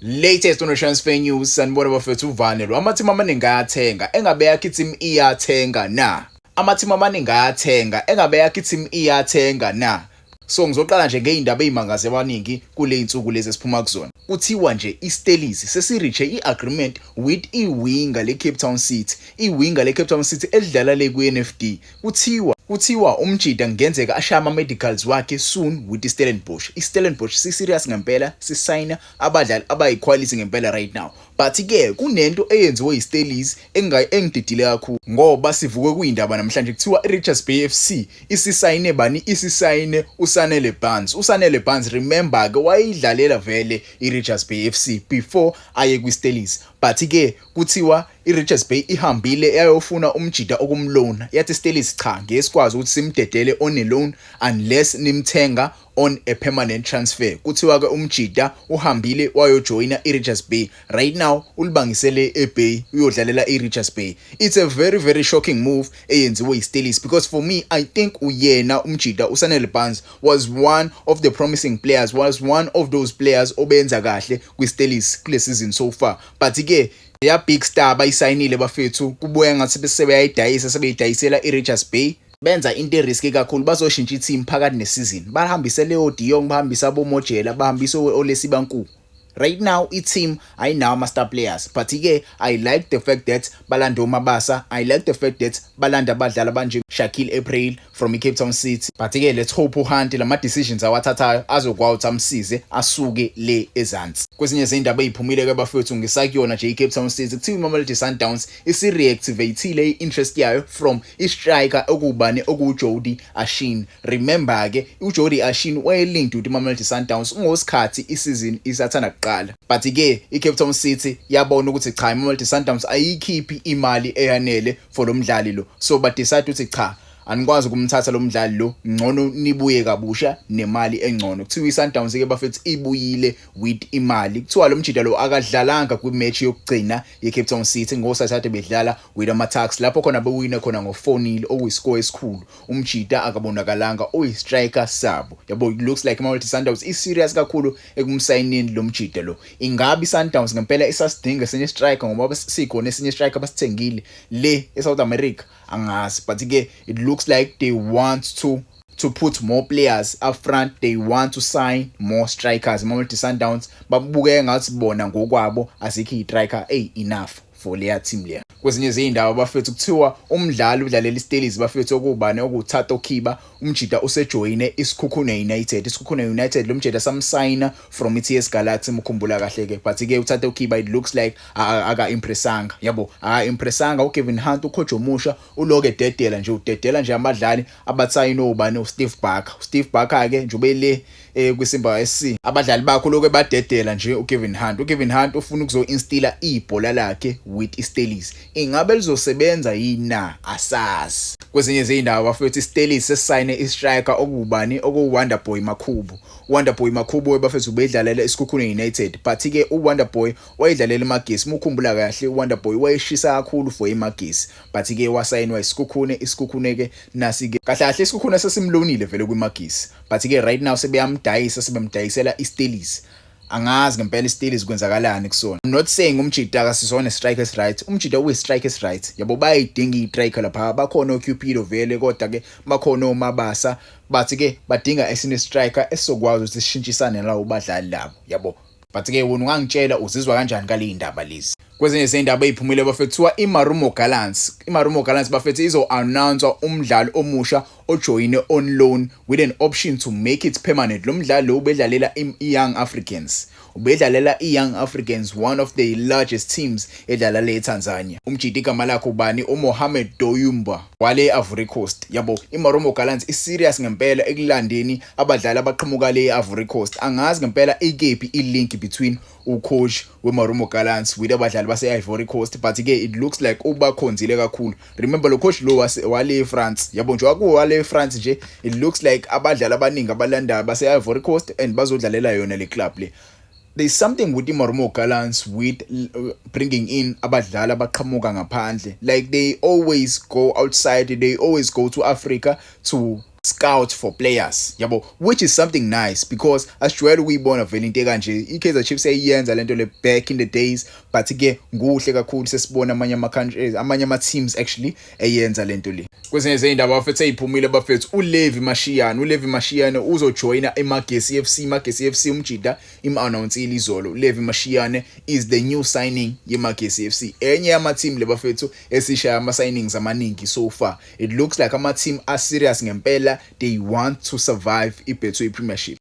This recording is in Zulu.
Latest on transfer news, sanibona bafethu. Uvane lo, amathimu amaningi ayathenga, engabe yakho i-team iyathenga na? Amathimu amaningi ayathenga, engabe yakho i-team iyathenga na? So ngizoqala nje ngey'ndaba ey'mangaze abaningi kule y'nsuku lezi esiphuma kuzona. Kuthiwa nje iStellies sesi-reache i-agreement with i-winger le-Cape Town City, i-winger le-Cape Town City elidlala le kwi-NFD. Kuthiwa umjida kungenzeka ashaye ama-medicals wakhe soon with iStellenbosch. IStellenbosch si-serious ngempela, sisayina abadlali abayi-quality ngempela right now. But-ke kunento eyenziwe yiStellies engididile kakhulu, ngoba sivuke kuyindaba namhlanje, kuthiwa i-Richards Bay FC isisayine bani? Isisayine uSanele Barns. USanele Barns, remember-ke, wayidlalela vele i-Richards Bay FC before aye kwi-Stellies, but-ke kuthiwa i-Richards Bay ihambile yayofuna umjida okumloan. Yathi Stellies, "Cha, ngeke sikwazi ukuthi simdedele on a loan unless nimthenga on a permanent transfer." Kuthiwa-ke umjida uhambile wayojoyina i-Richards Bay. Right now ulibangisele eBay, uyodlalela i-Richards Bay. It's a very, very shocking move eyenziwe yiStellies, because for me, I think uyena umjida uSanele Barns was one of the promising players, was one of those players obenza kahle kwi-Stellies kule season so far. But-ke ya big star bayisayinile bafethu, kubuya ngathi bese beyayidayisa, sebeyidayisela i-Richards Bay. Benza into e-risky kakhulu, bazoshintsha i-team phakathi nesizini, bahambise Leo Dion, bahambise aboMojela, bahambise oLesibanku. Right now i-team ayinawo ama-star players, but-ke I like the fact that balanda uMabasa. I like the fact that balanda abadlali abanje Shaquille April from i-Cape Town City. But-ke let's hope uHunt lama decisions awathathayo azokwazi ukuthi amsize asuke le ezansi. Kwezinye zey'ndaba ey'phumile-ke bafethu, ngisakuyona nje i-Cape Town City, kuthiwa iMamelodi Sundowns isi-reactivate-ile i-interest yayo from i-striker okubani, okuJody Ashin. Remember-ke, uJody Ashin waye-linked with iMamelodi Sundowns ngosikhathi isizini isathanda kuqala, but-ke i-Cape Town City yabona ukuthi cha, iMamelodi Sundowns ayikhiphi imali eyanele for lo mdlali lo, so ba-decide ukuthi cha, anikwazi ukumthatha lo mdlali lo, ngcono nibuye kabusha nemali engcono. Kuthiwa i-Sundowns-ke bafethu ibuyile with imali. Kuthiwa lo mjida lo akadlalanga kwi-match yokugcina ye-Cape Town City ngoSaturday, bedlala with ama-Tuks, lapho khona bewina khona ngo-4-0, okuyi-score esikhulu. Umjida akabonakalanga, oyi-striker sabo, yabo. It looks like iMamelodi Sundowns i-serious kakhulu ekumsayinini lo mjida lo. Ingabe i-Sundowns ngempela isasidinga esinye striker, ngoba sikhona esinye striker abasithengile le e-South America? Angazi, but-ke it looks like they want to put more players up front. They want to sign more strikers. Mamelodi Sundowns babukeka ngathi bona ngokwabo azikho i-striker ey enough for leya team leya. Kwezinye izindaba bafethu, kuthiwa umdlali udlalela iStellies bafethu, okubani, okuThato Khiba, umjida usejoyine iSekhukhune United. ISekhukhune United, lo mjida samsayina from iTS Galaxy, mukhumbula kahle ke. But ke uThato Khiba, it looks like aka impressanga, yabo, aka impressanga. uGavin Hunt, ucoach omusha, uloke ededela nje, udedela nje abadlali abathayina obani, uSteve Barker. uSteve Barker ke nje ubele kwiSimba SC, abadlali bakho lokho badedela nje uGavin Hunt. uGavin Hunt ufuna ukuzo-instilla ibhola lakhe with iStellies. Ingabe lizosebenza yini na? Asazi. Kwezinye izindaba bafethu, iStellies sesayine i-striker okubani, okuWonder Boy Makhubu. Wonder Boy Makhubu bafethu ubedlalela iSekhukhune United, but ke uWonder Boy wayedlalela iMagesi. Mukhumbula kahle, uWonder Boy wayeshisa kakhulu for iMagesi, but ke wasayinwa iSekhukhune. ISekhukhune ke nasi ke, kahle kahle iSekhukhune sesimlonile vele kwiMagesi, but ke right now sebeyamdayisa, sebemdayisela iStellies. Angazi ngempela iStellies kwenzakalani kusona. I'm not saying umjida akasisona striker right, umjida uyi striker right, yabo, bayidinga i-striker lapha, bakhona oCupido vele, kodwa ke bakhona oMabasa, bathi ke badinga esinye striker esizokwazi ukuthi sishintshisane nalawo badlali labo, yabo. But ke wena ungangitshela uzizwa kanjani kale indaba lezi? Kwezinye izindaba eziphumile bafethu, kuthiwa iMarumo Gallants, iMarumo Gallants bafethu, izo-announce umdlali omusha ojoyine on loan with an option to make it permanent. Lo mdlali lo ubedlalela i-Young Africans, ubedlalela i-Young Africans, one of the largest teams edlala le eTanzania. Umjidi igama lakhe ubani? uMohamed Doyumba wale Ivory Coast, yabo. iMarumo Gallants i-serious ngempela ekulandeni abadlali abaqhamuka le Ivory Coast. Angazi ngempela ikephi i-link between ucoach weMarumo Gallants with abadlali base-Ivory Coast, but ke it looks like ubakhonzile kakhulu. Remember, lo coach lo wale France, yabo, nje wakuwale France nje, it looks like abadlali abaningi abalandayo base-Ivory Coast and bazodlalela yona le club le. There's something with iMarumo Gallants with bringing in abadlali abaqhamuka ngaphandle. Like, they always go outside, they always go to Africa to Scout for players, yabo, which is something nice because asijwayele ukuyibona vele into ekanje. I-Kaizer Chiefs yayiyenza lento le back in the days, but ke nguhle kakhulu sesibona amanye ama-countries, amanye ama-teams actually eyenza lento le. Kwezinye zey'ndaba, bafethu, ey'phumile, bafethu, uLevi Mashiyane, uLevi Mashiyane uzojoyina iMagesi FC. IMagesi FC, umjida im-announcile izolo. uLevi Mashiyane is the new signing yeMagesi FC, enye yama-team le, bafethu, esishaya ama-signings amaningi so far. It looks like ama-team a-serious ngempela, they want to survive iBetway Premiership.